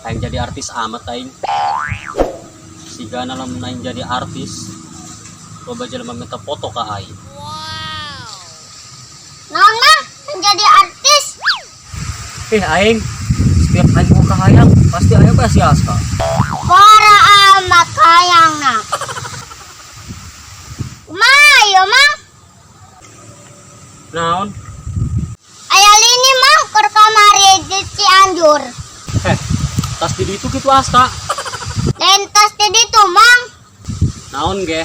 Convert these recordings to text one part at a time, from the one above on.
Aing jadi artis amat aing. Sigana lamun aing jadi artis. Loba jelema minta foto ka aing. Naon mah menjadi artis? Eh, aing setiap aing mau kahayang pasti aya bae si Aska. Para amat hayangna. Kumaha ieu, Mang? Naon? Aya lini, Mang, keur kamari di Cianjur. Eh, tas di ditu kitu, Aska? Lain tas di ditu, Mang. Naon ge?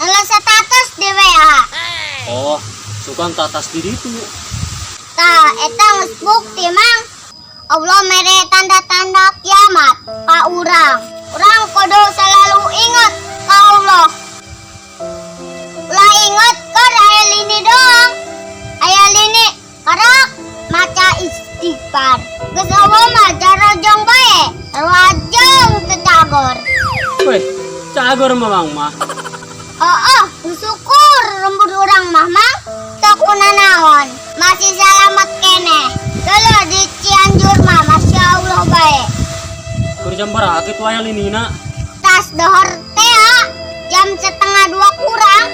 Nala status di WA. Oh, sugan tas di ditu. Tah, eta geus bukti, Mang. Allah mere tanda-tanda kiamat ka urang. Urang kudu selalu inget ka Allah. Ulah inget keur aya lini doang. Aya lini karak maca istighfar. Geus Allah mah jarojong bae. Rajong teu cagor. Weh, cagor Mamang mah. Oh, bersyukur lembur urang mah, Mang. Teu kunanaon, masih selamat keneh. Dulu di Cianjur mah Masya Allah bae. Keur jam berapa kitu aya linina? Tas dohor tea jam 1.30 kurang.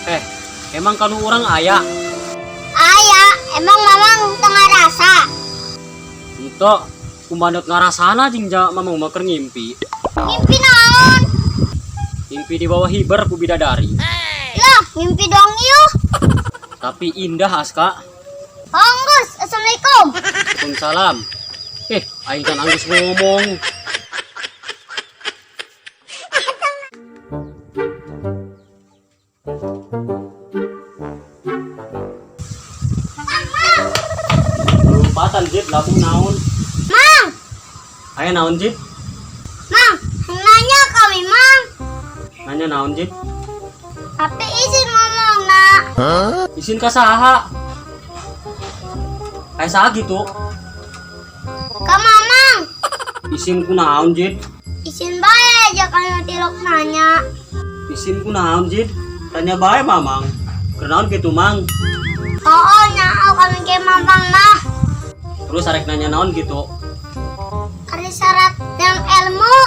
Eh, emang kanu urang aya? Aya, emang Mamang teu ngarasa? Henteu, kumaha ngarasana jeung ja Mamang mah keur ngimpi. Ngimpi naon? Ngimpi dibawa hiber ku bidadari. Lah, ngimpi doang ieu. Tapi indah, Aska. Anggus, assalamualaikum. Waalaikumsalam. Eh, aing kan anggus ngomong. Lompatan, Jit, laku naon? Mang, Aya naon, Jit? Mang, nanya kami, Mang. Nanya naon, Jit? Tapi izin ngomong, nak. Isin ka saha? Aya saha gitu? Ka Mamang. Isin ku naon, Jit? Isin bae aja kalau tilok nanya. Isin ku naon, Jit? Tanya bae Mamang. Kunaon gitu, Mang? Oh, nyaho kami ke Mamang mah. Terus arek nanya naon gitu? Ari syarat yang ilmu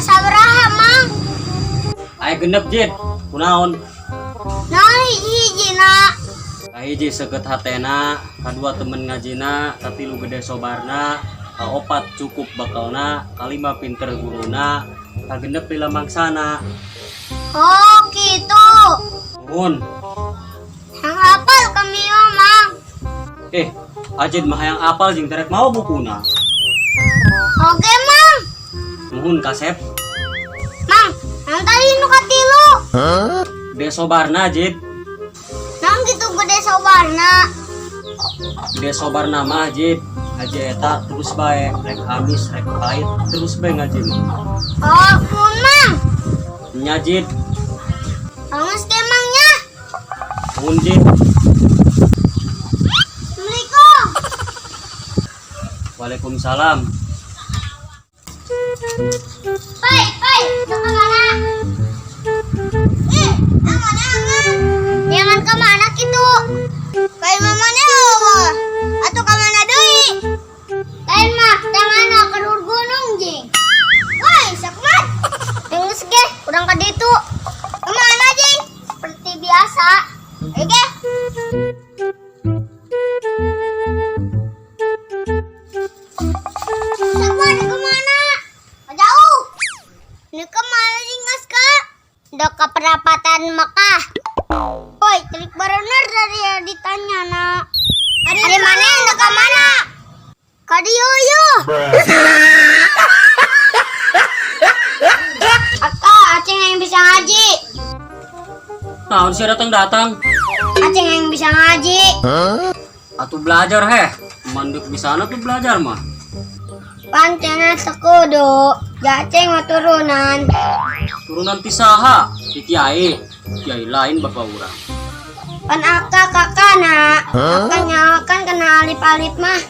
sabaraha, Mang? Aya 6, Jit. Kunaon? Naon hiji-hiji, nak? Kahiji seukeut hatena, kadua temen ngajina, katilu gede sobarna, kaopat cukup bekelna, kalima pinter guruna, kagenep lila mangsana. Oh, gitu. Nuhun. Yang hafal kami mah, Mang. Eh, Ajid mah hayang apal jeung terek mau bukuna. Oke, Mang. Nuhun, kasep. Mang, yang tadi nu katilu. Gede sobarna, Jid. Nang gitu gede sobarna? Gede sobarna mah, Jid. Ngaji eta terus bae, rek amis, rek pahit, terus bae ngaji mah. Oh, mun, Mang. Nya, Jid. Anggus ke, Mang, nya. Nuhun, Jid. Assalamualaikum. Waalaikumsalam. Pai, pai, ke mana? Eh, mana? Jangan kemana gitu? Kayak mamanya apa? Atau kemana deui? Lain mah, tangan ke gunung jing. Woi, sakmat. Geus ge, urang ka ditu. Kemana, jing? Seperti biasa. Ayo ge. Sakmat kemana? Jauh. Ini kemana jing, Aska? Udah ke perapatan Mekah. Woi, trik bener dari yang ditanya, nak. Ada mana yang ke mana? Kadiyo yo. Aka, Aceng yang bisa ngaji. Naon sih datang-datang? Aceng yang bisa ngaji. Atuh belajar heh. Manduk bisa tuh belajar mah. Pancena sekudu, jaceng mah turunan. Turunan ti saha? Ti kiai. Kiai lain bapak urang. Pan aka kakana, aka nyawakan kena alip-alip mah.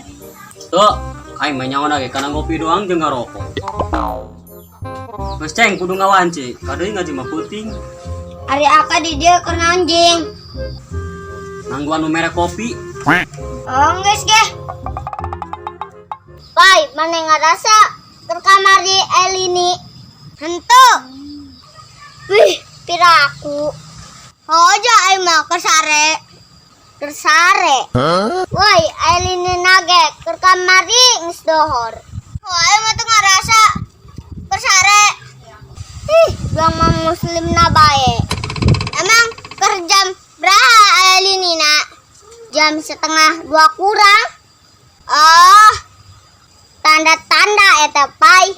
Tuh, aing mah nyawa lagi kana ngopi doang jeung ngarokok. Geus, Ceng, kudu ngawanci. Kadeui ngaji mah peuting. Ari aka di dieu keur anjing. Nangguan nu mere kopi. Oh, geus ge. Pai, maneh ngarasa keur kamari Elini? Henteu. Wih, piraku. Oh, ja aing mah keur sare. Keur sare. Woi, Elini nage keur kamari geus dohor. Oh, aing mah teu ngarasa keur sare. Ih, biang mah muslim na bae. Emang keur jam beraha Elini na? Jam 1.30 kurang. Oh, tanda-tanda eta, Pai.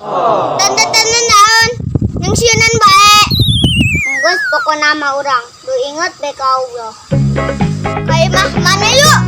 Tanda-tanda naon? Yang sieunan bae. Geus, pokona mah urang. Du inget bae ka Allah. Ka imah mana yuk?